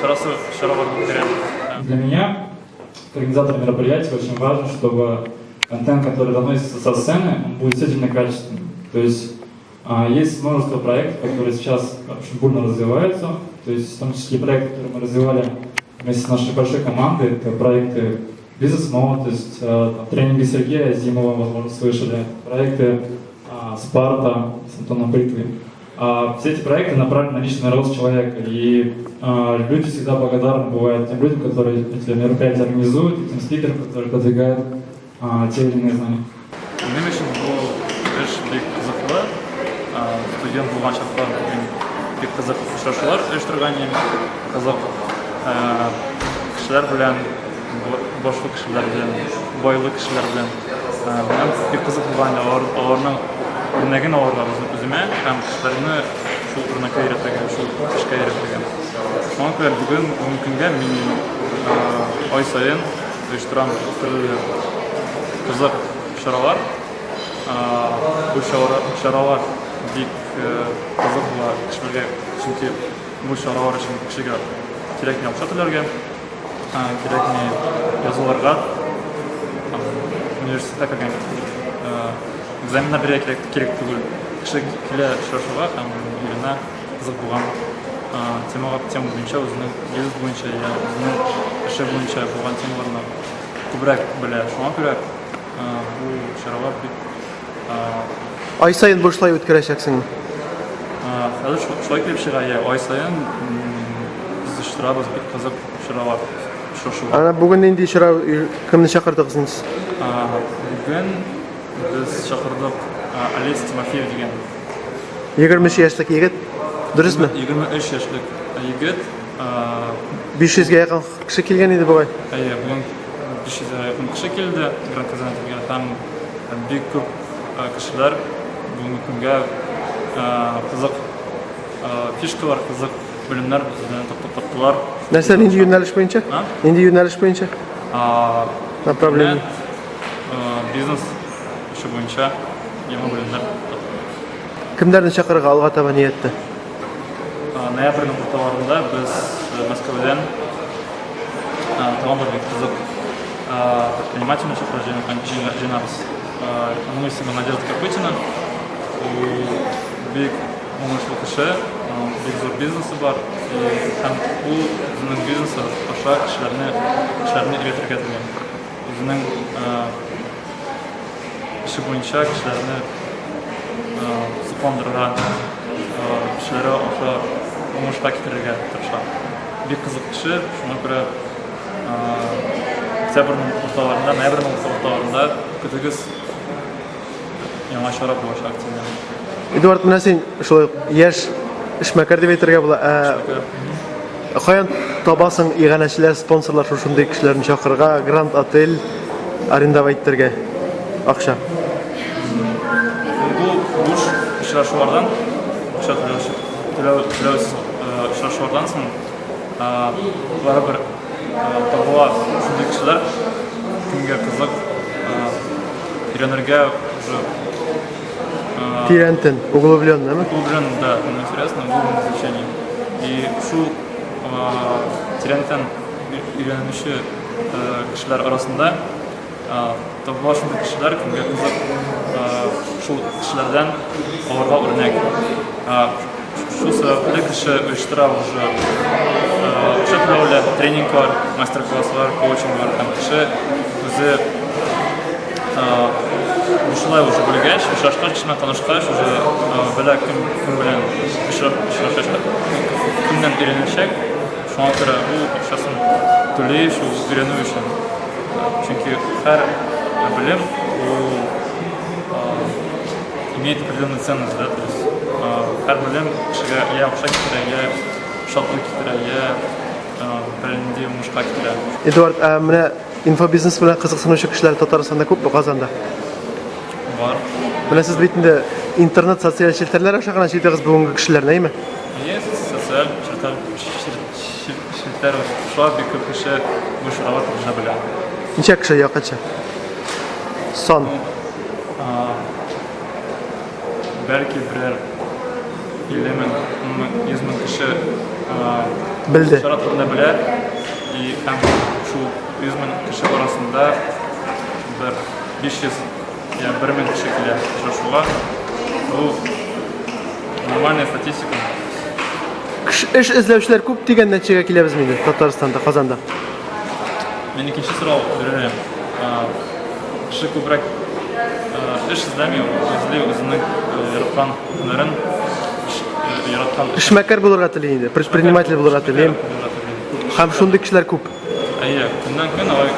оештырасы чаралар үткәрәм. Для меня, как организатора мероприятия, очень важно, чтобы контент, который доносится со сцены, он будет действительно качественным. То есть есть множество проектов, которые сейчас очень бурно развиваются. То есть в том числе проекты, которые мы развивали вместе с нашей большой командой, это проекты «Бизнес-молодость», там, тренинги Сергея Азимова, возможно, слышали, проекты «Спарта» с Антоном Бритвой. Все эти проекты направлены на личный рост человека, и люди всегда благодарны бывают тем людям, которые эти мероприятия организуют, и тем спикерам, которые продвигают те или иные знания. Минем өчен бу эш бик кызыклы. Студент булган чакта мин бик кызык очрашулар оештырган идем. Кызык кешеләр белән, башлы кешеләр белән, байлы кешеләр белән. Миңа бик кызык булган иде аларның үрнәген алырга үземә һәм кешеләрне шул үрнәккә өйрәтергә, шул эшкә өйрәтергә. Шуңа күрә бүген, бүгенге көнгә мин ай саен оештырам төрле кызык чаралар. Бу чаралар бик кызык була кешеләргә, чөнки бу чаралар өчен кешегә кирәкми акча түләргә, кирәкми язылырга, университетка кергән экзаменнар бирергә кирәк, кирәк түгел. Кеше килә очрашуга һәм өйрәнә кызык булган темага, тема буенча үзенең бизнес буенча я үзенең эше буенча булган темаларны күбрәк белә. Шуңа күрә бу чаралар бик Ай саен бушлай үткәрәчәксеңме? Хәзер шулай килеп чыга, я ай саен без оештырабыз бик кызык чаралар, очрашулар. Ана бүген нинди чара, кемне чакырдыгыз инде? Бүген без чакырдык Олесь Тимофеев дигән 23 яшьлек егет, дөресме? 23 яшьлек егет. 500гә якын кеше килгән иде бугай. Әйе, бүген 500гә якын кеше килде Гранд Казан отельгә. Һәм бик күп кешеләр бүгенге көнгә кызык фишкалар, кызык белемнәр үзләренә таптылар. Нәрсә, нинди юнәлеш буенча? Нинди юнәлеш буенча? Направление. Бизнес эше буенча яңа белемнәр. Кемнәрне чакырырга алга таба нияттә? Ноябрьнең урталарында без Мәскәүдән тагын бер бик кызык предпринимательне чакырып җыенабыз. Аның исеме Надежда Копытина. Ул бик уңышлы кеше, бик зур бизнесы бар. Һәм ул үзенең бизнесы аша кешеләрне кешеләрне өйрәтергә тели. Үзенең эше буенча кешеләрне сокландырырга, кешеләре аша уңышка китерергә тырыша. Бик кызык кеше, шуңа күрә октябрьнең урталарында, ноябрьнең урталарында көтегез яңа чара булачак дигән. Эдуард, менә син шулай ук яшь эшмәкәр дип әйтергә була. Ә каян табасың иганәчеләр, спонсорлар шушындый кешеләрне чакырырга, Гранд Отель арендовать итәргә акча? Бу буш очрашулардан, акча түләү, түләүсез очрашулардан соң барыбер табыла шундый кешеләр, кемгә кызык өйрәнергә уже. Тирәнтен, углубленно, Углубленно, да, интересно, углубленное изучение. И шул тирәнтен өйрәнүче кешеләр арасында табыла шундый кешеләр, кемгә кызык шул кешеләрдән алырга үрнәк. Шул сәбәпле кеше оештыра уже акча түләүле тренинглар, мастер-класслар, коучинглар һәм кеше үзе шулай уже белгәч, очрашкач, кеше белән танышкач, уже белә кем кем белән очрашачак, кемнән өйрәнәчәк. Шуңа күрә ул акчасын түли шул өйрәнү өчен. Чөнки һәр белем ул имеет определенную ценность, да, то есть һәр белем кешегә я акча китерә, я шатлык китерә, я бернинди уңышка китерә. Эдуард, ә менә инфобизнес белән кызыксынучы кешеләр Татарстанда күпме, Казанда? Бар. Менә сез бит инде интернет социаль челтәрләр аша гына җыйдыгыз бүгенге кешеләрне, әйме? Әйе, социаль челтәр челтәр аша бик күп кеше бу чаралар турында белә. Ничә кеше якынча? Сан. Бәлки берәр 50 мең. 100 мең кеше белде. Чара турында белә. И һәм шул 100 мең кеше арасында бер 500 я 1000 кеше килә очрашуга. Бу нормальная статистика. Эш эзләүчеләр күп дигән нәтиҗәгә киләбез инде Татарстанда, Казанда. Мин икенче сорау бирер идем. Кеше күбрәк эш эзләми, ул эзли үзенең яраткан һөнәрен, яраткан Эшмәкәр булырга тели инде, предприниматель булырга тели. Һәм шундый кешеләр күп. Әйе, көннән көн алай